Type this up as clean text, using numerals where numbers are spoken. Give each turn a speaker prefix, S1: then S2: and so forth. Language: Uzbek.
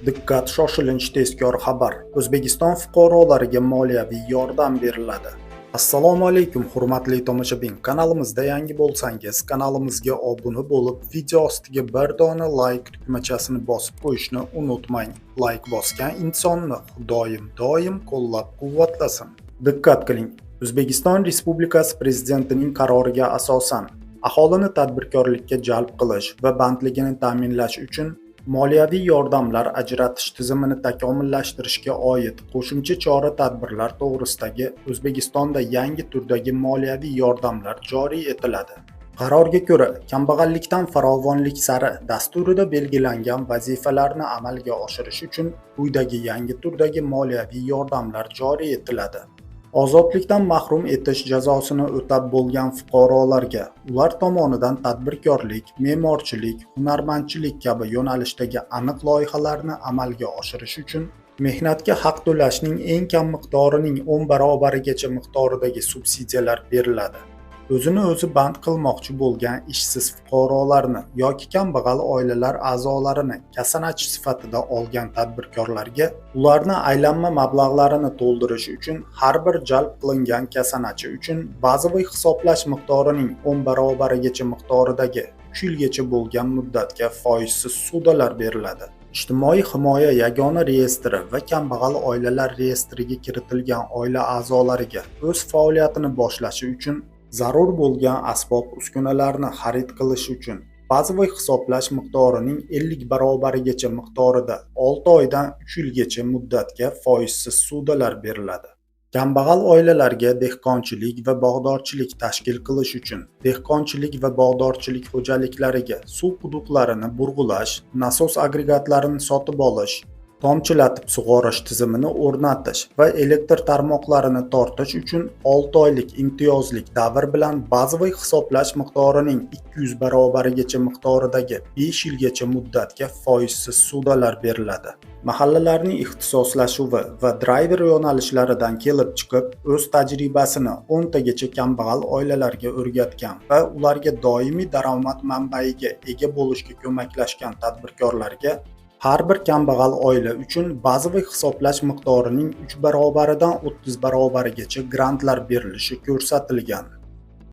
S1: Diqqat, shoshilinch tezkor xabar! O'zbekiston fuqarolariga moliyaviy yordam beriladi. Assalomu alaykum, hurmatli tomoshabin. Kanalimizda yangi bo'lsangiz, kanalimizga obuna bo'lib, video ostiga bir dona like tugmachasini bosib qo'yishni unutmang. Like bosgan insonni Xudoyim doim qo'llab-quvvatlasin. Diqqat qiling! O'zbekiston Respublikasi Prezidentining qaroriga asosan aholini tadbirkorlikka jalb qilish va bandligini ta'minlash uchun moliyaviy yordamlar ajratish tizimini takomillashtirishga oid qo'shimcha chora-tadbirlar to'g'risidagi O'zbekistonda yangi turdagi moliyaviy yordamlar joriy etiladi. Qarorga ko'ra, "Kambag'allikdan farovonlik sari" dasturida belgilangan vazifalarni amalga oshirish uchun quyidagi yangi turdagi moliyaviy yordamlar joriy etiladi. Ozodlikdan mahrum etish jazosini o'tab bo'lgan fuqarolarga ular tomonidan tadbirkorlik, me'morchilik, hunarmandchilik kabi yo'nalishdagi aniq loyihalarni amalga oshirish uchun mehnatga haq to'lashning eng kam miqdorining 10 barobarigacha miqdoridagi subsidiyalar beriladi. O'zini o'zi band qilmoqchi bo'lgan ishsiz fuqarolarni yoki kambag'al oilalar a'zolarini kasanachi sifatida olgan tadbirkorlarga ularni aylanma mablag'larini to'ldirish uchun har bir jalb qilingan kasanachi uchun bazaviy hisoblash miqdorining 10 barobarigacha miqdoridagi 3 yilgacha bo'lgan muddatga foizsiz ssudalar beriladi. Ijtimoiy himoya yagona reyestri va kambag'al oilalar reyestriga kiritilgan oila a'zolariga o'z faoliyatini boshlashi uchun zarur bo'lgan asbob-uskunalarni xarid qilish uchun bazaviy hisoblash miqdorining 50 barobarigacha miqdorida 6 oydan 3 yilgacha muddatga foizsiz ssudalar beriladi. Kambag'al oilalarga dehqonchilik va bog'dorchilik tashkil qilish uchun dehqonchilik va bog'dorchilik xo'jaliklariga suv quduqlarini burg'ulash, nasos agregatlarini sotib olish, tomchilatib sug'orish tizimini o'rnatish va elektr tarmoqlarini tortish uchun 6 oylik imtiyozli davr bilan bazaviy hisoblash miqdorining 200 barobarigacha miqdoridagi 5 yilgacha muddatga foizsiz ssudalar beriladi. Mahallalarning ixtisoslashuvi va drayver yo'nalishlaridan kelib chiqib, o'z tajribasini 10 tagacha kambag'al oilalarga o'rgatgan va ularga doimiy daromad manbaiga ega bo'lishga ko'maklashgan tadbirkorlarga har bir kambag'al oila uchun bazaviy hisoblash miqdorining 3 barobaridan 30 barobarigacha grantlar berilishi ko'rsatilgan.